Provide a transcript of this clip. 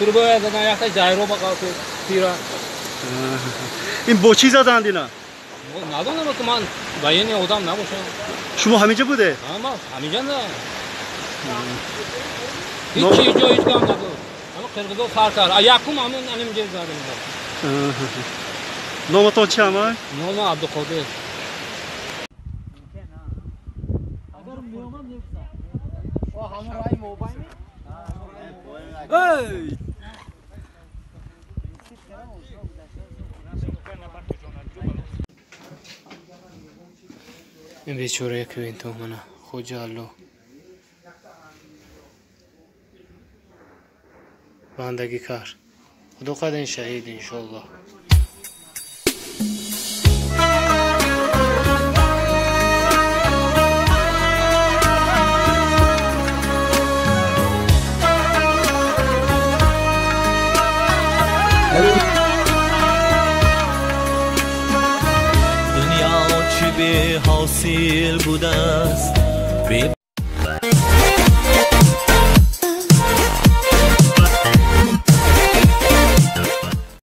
Турбоя задан, якта ҷайро ба қалти тира. Ин бо чӣ заданд ина? Надонам, ки ман военный одам набошам. Шумо ҳаминҷа буде? Ма ҳаминҷа на. Ҳеҷ ҷо ҳеҷ гап набуд. Ама қирғизо сар кард. А якум ҳамин анимҷа задем. Номатон чи амай? Нома Абдуқодир. Эй! Ин бечора ки бинто мана Хоҷа Алло бандагӣ кард. Худо қадр ин шаҳид иншоаллоҳ. Дунё чӣ беҳосил будааст.